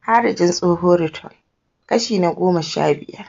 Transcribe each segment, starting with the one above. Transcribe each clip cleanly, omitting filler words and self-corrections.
Harijin Tsoho Return kashi na 15.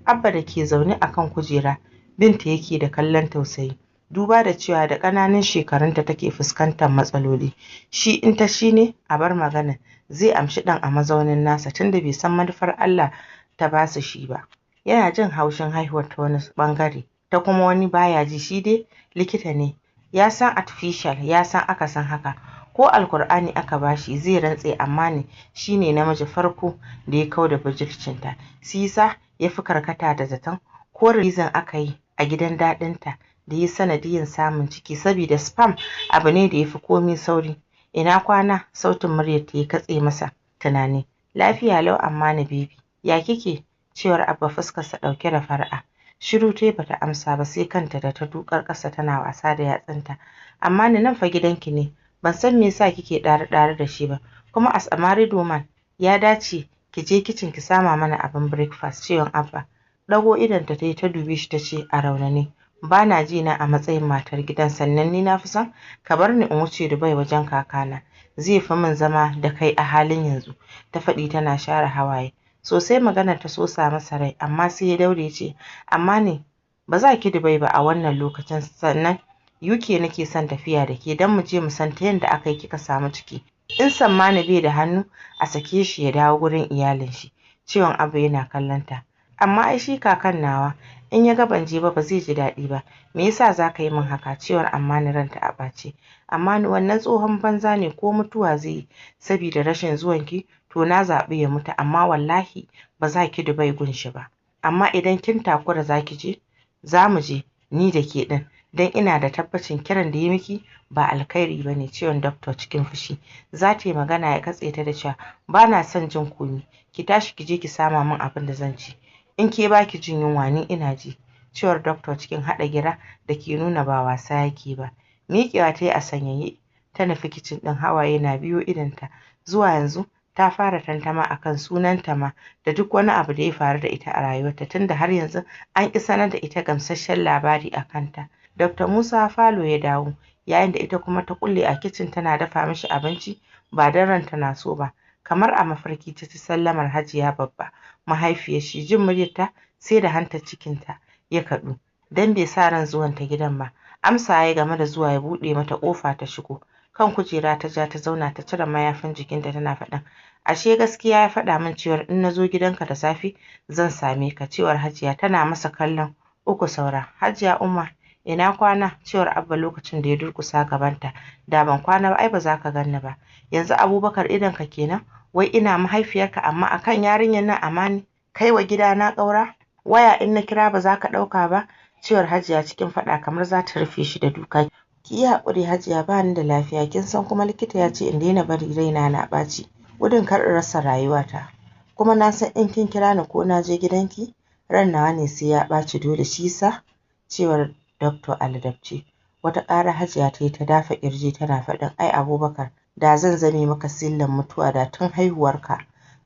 Abba da ke zaune a kan kujera binta yake da kallon tausayi, duba da cewa da ƙananan shekarunta take fuskantar matsaloli. Shi in ta shi ne a bar maganar, zai amshi ɗan a mazaunin nasa tunda bai san manufar Allah ta ba su shi ba. Yana jin haushin haihuwar ta wani ɓangare, ta kuma wani baya ji. Shi dai likita ne, ya san artificial, ya san akasin haka. Ko Alkur'ani aka bashi zai rantse, amma ne shi ne namiji farko da ya kau da budurcinta. Shi yasa ya fi karkata da zaton ko releasing aka yi a gidan daɗinta da ya sanadiyyar samun ciki, saboda sperm abu ne da ya fi komai sauri. Ina kwana? Sautin muryarta ya katse masa tunani. Lafiya lau Ammani baby. Ya kike? Cewar Abba, fuskarsa ɗauke da fara'a. Shiru tayi, bata amsa ba, sai kanta da ta dukar ƙasa tana wasa da yatsunta. Ammani, nan fa gidanki ne. Ban san me yasa kike ɗari-ɗari da shi ba. Kuma as a married woman ya dace ki je kicin ki sama mana abin breakfast, cewar Abba. Ɗago idonta tayi ta dube shi, tace a raunane, ba na ji na a matsayin matar gidan, sannan ni na fi son ka bar ni in wuce Dubai wajen kakana. Zai fi min zama da kai a halin yanzu, ta faɗi tana share hawaye. Sosai maganar ta sosa masa rai, amma sai ya daure ya ce, Ammani, ba za ki Dubai ba a wannan lokacin, sannan UK nake son tafiya da ke don mu je mu san ta yadda aka yi kika samu ciki. In Sammani bai da hannu, a sake shi ya dawo gurin iyalin shi, cewar Abba yana kallon ta. Amma ai shi kakan nawa in ya ga ban je ba, ba zai ji daɗi ba. Me yasa za ka yi min haka? Cewar Ammani ranta a ɓace. Ammani, wannan tsohon banza ne, ko mutuwa zai yi saboda rashin zuwanki to na zaɓi ya mutu, amma wallahi ba za ki Dubai gun shi ba. Amma idan kin takura za ki je, za mu je ni da ke ɗin, don ina da tabbacin kiran da ya miki ba alkhairi ba ne, cewar doctor cikin fushi. Za ta yi magana ya katse ta da cewa, ba na son jin komi, ki tashi ki je ki sama min abin da zan ci. In ke ba ki jin yunwa, ni ina ji, cewar doctor cikin haɗa gira da ke nuna ba wasa yake ba. Miƙewa ta yi a sanyaye ta nufi kicin ɗin, hawaye na biyo idonta. Zuwa yanzu ta fara tantama akan sunanta ma da duk wani abu da ya faru da ita a rayuwarta, tunda har yanzu an ƙi sanar da ita gamsasshen labari a kanta. Dr. Musa falo ya dawo, yayin da ita kuma ta kulle a kicin tana dafa mishi abinci ba don ranta na so ba. Kamar a mafarki ta ci sallamar Hajiya Babba, mahaifiyar shi. Jin muryarta sai da hantar cikinta ya kaɗu, don bai sa ran zuwanta gidan ba. Amsa ya game da zuwa, ya buɗe mata ƙofa ta shigo. Kan kujera ta ja ta zauna, ta cire mayafin jikinta tana faɗin, ashe gaskiya ya faɗa min cewar in na zo gidanka da safe zan same ka, cewar Hajiya tana masa kallon uku saura. Hajiya Umma, ina kwana? Cewar Abba lokacin da ya durƙusa gabanta. Da ban kwana ba ai ba za ka ganni ba. Yanzu Abubakar idonka kenan, wai ina mahaifiyarka amma akan yarinyar nan Amani kai wa gidana ƙaura? Waya in na kira ba za ka ɗauka ba, cewar Hajiya cikin faɗa kamar za ta rufe shi da duka. Ki yi haƙuri Hajiya, ba ni da lafiya, kin san kuma likita ya ce in daina bari raina na ɓaci gudun kar in rasa rayuwata. Kuma na san in kin kira ni ko na je gidanki ran nawa ne sai ya ɓaci dole, shi sa, cewar Dr. Aladabce. Wata ƙara Hajiya ta yi ta dafa ƙirji tana faɗin, ai Abubakar, da zan zame maka sillan mutuwa da tun haihuwarka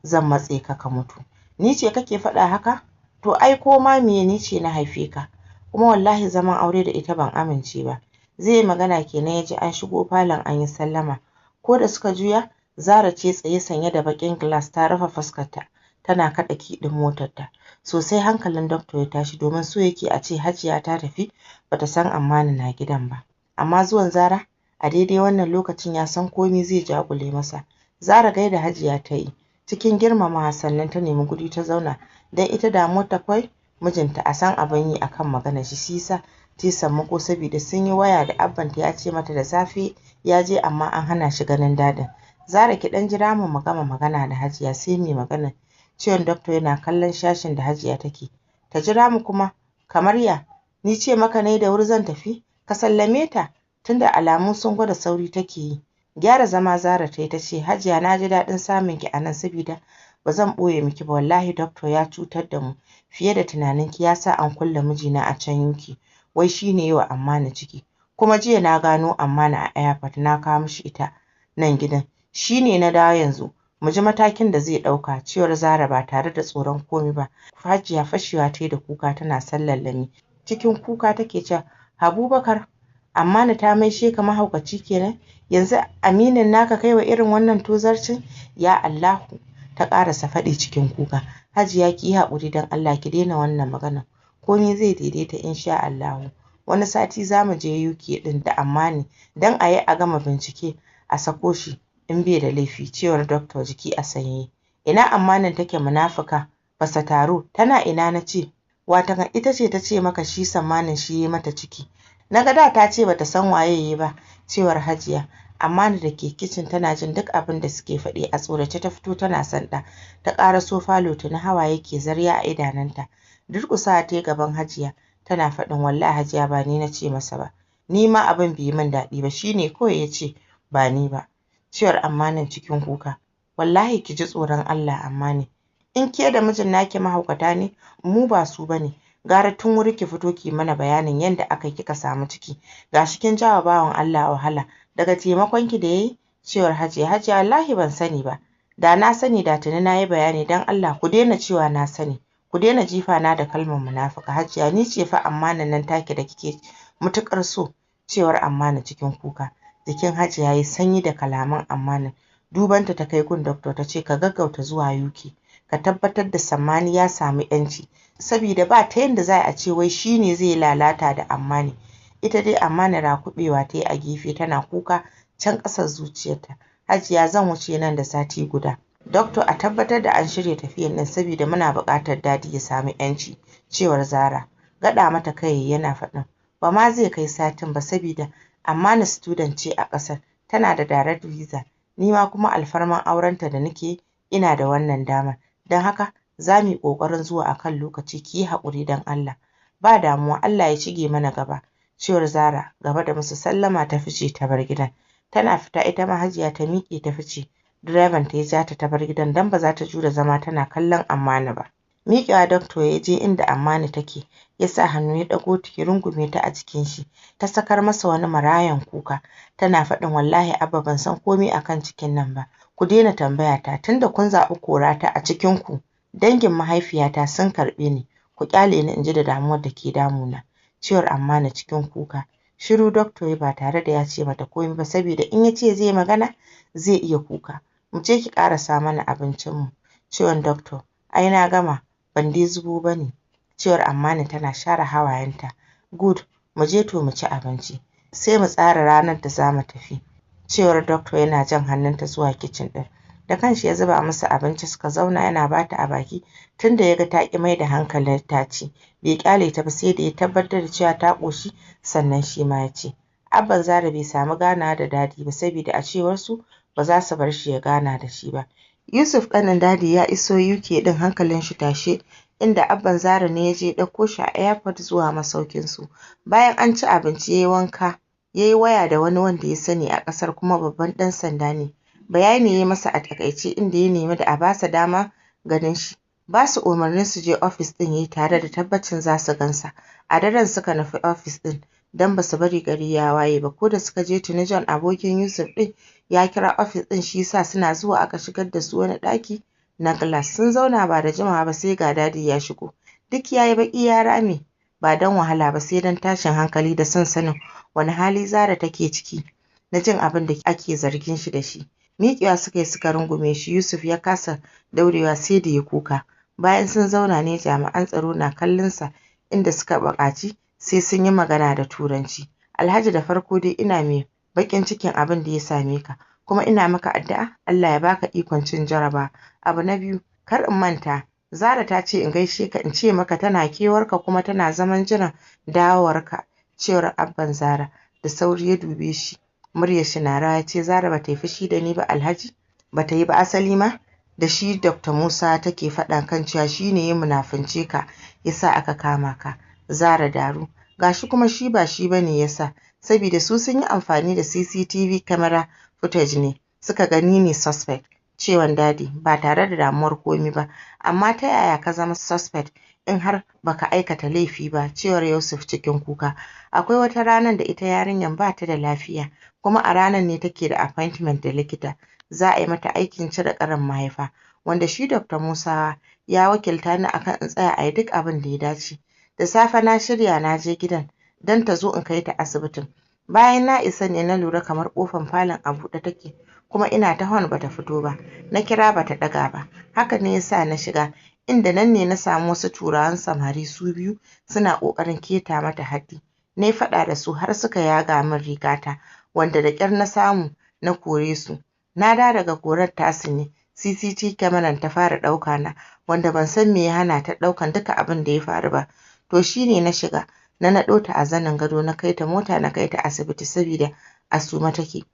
zan matse ka ka mutu. Ni ce kake faɗa haka? To ai ko ma meye, ni ce na haife ka. Kuma wallahi zaman aure da ita ban amince ba. Zai yi magana kenan ya ji an shigo falon an yi sallama. Ko da suka juya, Zara ce tsaye sanye da baƙin glass ta rufe fuskarta tana kaɗa key ɗin motarta. Sosai hankalin doctor ya tashi, domin so yake a ce Hajiya ta tafi bata san Ammani na gidan ba. Amma zuwan Zara a daidai wannan lokacin ya san komai zai jagule masa. Zara gaida Hajiya ta yi cikin girmamawa, sannan ta nemi guri ta zauna, don ita damuwar ta kawai mijinta a san abin yi akan maganar shi. Shi yasa ta yi sammako, saboda sun yi waya da abbanta ya ce mata da safe ya je amma an hana shi ganin dadin. Zara, ki ɗan jira mu mu gama magana da Hajiya sai mu yi magana, cewar doctor yana kallon shashin da Hajiya take. Ta jira mu kuma kamar ya? Ni ce maka ne da wuri zan tafi? Ka sallame ta tunda alamu sun gwada sauri take yi. Gyara zama Zara ta yi ta ce, Hajiya, na ji daɗin samun ki a nan, saboda ba zan ɓoye miki ba, wallahi doctor ya cutar da mu fiye da tunaninki. Ya sa an kulle mijina a can UK, wai shi ne yi wa Ammani ciki. Kuma jiya na gano Ammani a airport, na kawo mishi ita nan gidan. Shi ne na dawo yanzu mu ji matakin da zai ɗauka, cewar Zara ba tare da tsoron komai ba. Hajiya fashewa ta yi da kuka tana sallallami. Cikin kuka take cewa, Abubakar, Ammani ta maishe ka mahaukaci kenan? Yanzu aminin naka kai wa irin wannan tozarcin? Ya Allahu, Ta ƙarasa faɗi cikin kuka. Hajiya ki yi haƙuri don Allah ki daina wannan maganar. Komai zai daidaita insha Allahu. Wani sati za mu je UK ɗin da Ammani don a yi a gama bincike a sako shi in bai da laifi, cewar Doctor jiki a sanyaye. Ina Ammanin take munafuka? Fasa taro, tana ina na ce? Watakan ita ce ta ce maka shi Sammanin shi ya mata ciki. Na ga da ta ce bata san waye ya yi ba, cewar Hajiya. Ammani da ke kicin tana jin duk abin da suke faɗi, a tsorace ta fito tana sanda. Ta ƙaraso falo tuni hawaye ke zarya a idanunta. Durƙusawa ta yi gaban Hajiya tana faɗin wallahi Hajiya ba ni na ce masa ba. Ni ma abin bai yi min daɗi ba, shi ne kawai ya ce ba ni ba. Cewar Ammanin cikin kuka. Wallahi ki ji tsoron Allah Ammani. In ke da mijin naki mahaukata ne, mu ba su ba ne. Gara tun wuri ki fito ki mana bayanin yadda aka kika samu ciki. Gashi kin jawa bawan Allah wahala daga taimakon ki da yayi, cewar Hajiya. Hajiya wallahi ban sani ba. Da na sani da tuni na yi bayani, don Allah ku daina cewa na sani. Ku daina jifa na da kalmar munafuka. Hajiya ni ce fa Ammanin nan take da kike matuƙar so, cewar Ammani cikin kuka. Jikin Hajiya yayi sanyi da kalaman Ammanin. Dubanta ta kai gun doctor ta ce ka gaggauta zuwa UK. Ka tabbatar da Sammani ya samu ‘yanci. Sabida ba ta yanda za a ce wai shi ne zai lalata da Ammani. Ita dai Ammani rakuɓewa ta yi a gefe tana kuka can ƙasar zuciyarta. Hajiya zan wuce nan da sati guda. Doctor a tabbatar da an shirya tafiyan nan saboda muna buƙatar Dadi ya samu ‘yanci, cewar Zara. Gaɗa mata kai yana faɗin ba ma zai kai satin ba saboda Ammani student ce a ƙasar, tana da direct visa. Ni ma kuma alfarman aurenta da nake ina da wannan damar. Don haka za mu yi ƙoƙarin zuwa a kan lokaci, ki yi haƙuri don Allah. Ba damuwa, Allah ya shige mana gaba, cewar Zara gaba da musu sallama ta fice ta bar gidan. Tana fita ita ma Hajiya ta miƙe ta fice. Direban ta ya ja ta ta bar gidan don ba za ta jure zama tana kallon Ammani ba. Miƙewa doctor ya je inda Ammani take, ya sa hannu ya ɗago ta ya rungume ta a jikin shi. Ta sakar masa wani marayan kuka tana faɗin wallahi Abba ban san komai akan cikin nan ba. Ku daina tambaya ta tunda kun zaɓi korata a cikin ku. Dangin mahaifiyata sun karɓe ni, ku ƙyale ni in ji da damuwar da ke damuna, cewar Ammani cikin kuka. Shiru doctor ya ba tare da ya ce mata komai ba saboda in ya ce zai magana zai iya kuka. Mu je ki ƙarasa mana abincinmu, cewar doctor. Ai na gama, ban dai zubo ba ne, cewar Ammani tana share hawayenta. Good, mu je to mu ci abinci. Sai mu tsara ranar da za mu tafi, cewar doctor yana jan hannunta zuwa kicin ɗin. Da kanshi ya zuba musu abinci suka zauna yana bata a baki tunda ya ga ta ƙi mai da hankalin ta ci. Bai ƙyale ta ba sai da ya tabbatar da cewa ta ƙoshi sannan shi ma ya ci. Abban Zara bai samu ganawa da Dadi ba saboda a cewar su ba za su bar shi ya gana da shi ba. Yusuf ƙanin Dadi ya iso UK ɗin hankalin shi tashe, inda Abban Zara ne ya je ɗauko shi a airport zuwa masaukin su. Bayan an ci abinci ya yi wanka, ya yi waya da wani wanda ya sani a ƙasar kuma babban ɗan sanda ne. Bayani ya yi masa a taƙaice inda ya nemi da a basa dama ganin shi. Ba su umarnin su je ofis ɗin ya yi tare da tabbacin za su gansa. A daren suka nufi ofis ɗin don ba su bari gari ya waye ba. Ko da suka je tuni John abokin Yusuf ɗin ya kira ofis ɗin, shi yasa suna zuwa aka shigar da su wani ɗaki na glass. Sun zauna ba da jimawa ba sai ga Dadi ya shigo. Duk ya yi baƙi ya rame ba don wahala ba sai don tashin hankali da son sanin wani hali Zara take ciki na jin abin da ake zargin shi da shi. Miƙewa suka yi suka rungume shi, Yusuf ya kasa daurewa sai da ya kuka. Bayan sun zauna ne jami'an tsaro na kallon sa inda suka buƙaci sai sun yi magana da Turanci. Alhaji da farko dai ina mai baƙin cikin abin da ya same ka, kuma ina maka addu'a Allah ya baka ikon cin jarabawa. Abu na biyu, kar in manta, Zara ta ce in gaishe ka in ce maka tana kewarka kuma tana zaman jiran dawowarka, cewar Abban Zara. Da sauri ya dube shi, muryar shi na rawa ya ce Zara ba ta yi fushi da ni ba Alhaji, ba ta yi ba, asali ma da shi Dr. Musa take faɗa kan cewa shi ne ya munafunce ka ya sa aka kama ka. Zara daru. Gashi kuma shi ba shi bane ya sa, saboda su sun yi amfani da CCTV camera footage ne suka ga ni ne suspect, cewan Dadi ba tare da damuwar komi ba. Amma ta yaya ka zama suspect in har baka aikata laifi ba, cewar Yusuf cikin kuka. Akwai wata ranar da ita yarinyar ba ta da lafiya, kuma a ranar ne take da appointment da likita. Za a yi mata aikin cire ƙarin mahaifa, wanda shi Dr. Musa ya wakilta ni akan in tsaya a yi duk abin da ya dace. Da safe na shirya na je gidan don ta zo in kai ta asibitin. Bayan na isa ne na lura kamar ƙofar falon a buɗe take, Kuma ina ta hon bata fito ba. Na kira bata ɗaga ba. Haka ne yasa na shiga, inda nan ne na samu wasu turawan samari su biyu suna ƙoƙarin keta mata haddi. Na yi faɗa da su har suka yaga min rigata, wanda da ƙyar na samu na kore su. Na dawo daga korar tasu ne CCTV kyamarar ta fara ɗauka na, wanda ban san me ya hana ta ɗaukan duka abin da ya faru ba. To shi ne na shiga, na naɗo ta a zanin gado, na kai ta mota, na kai ta asibiti saboda a sume take.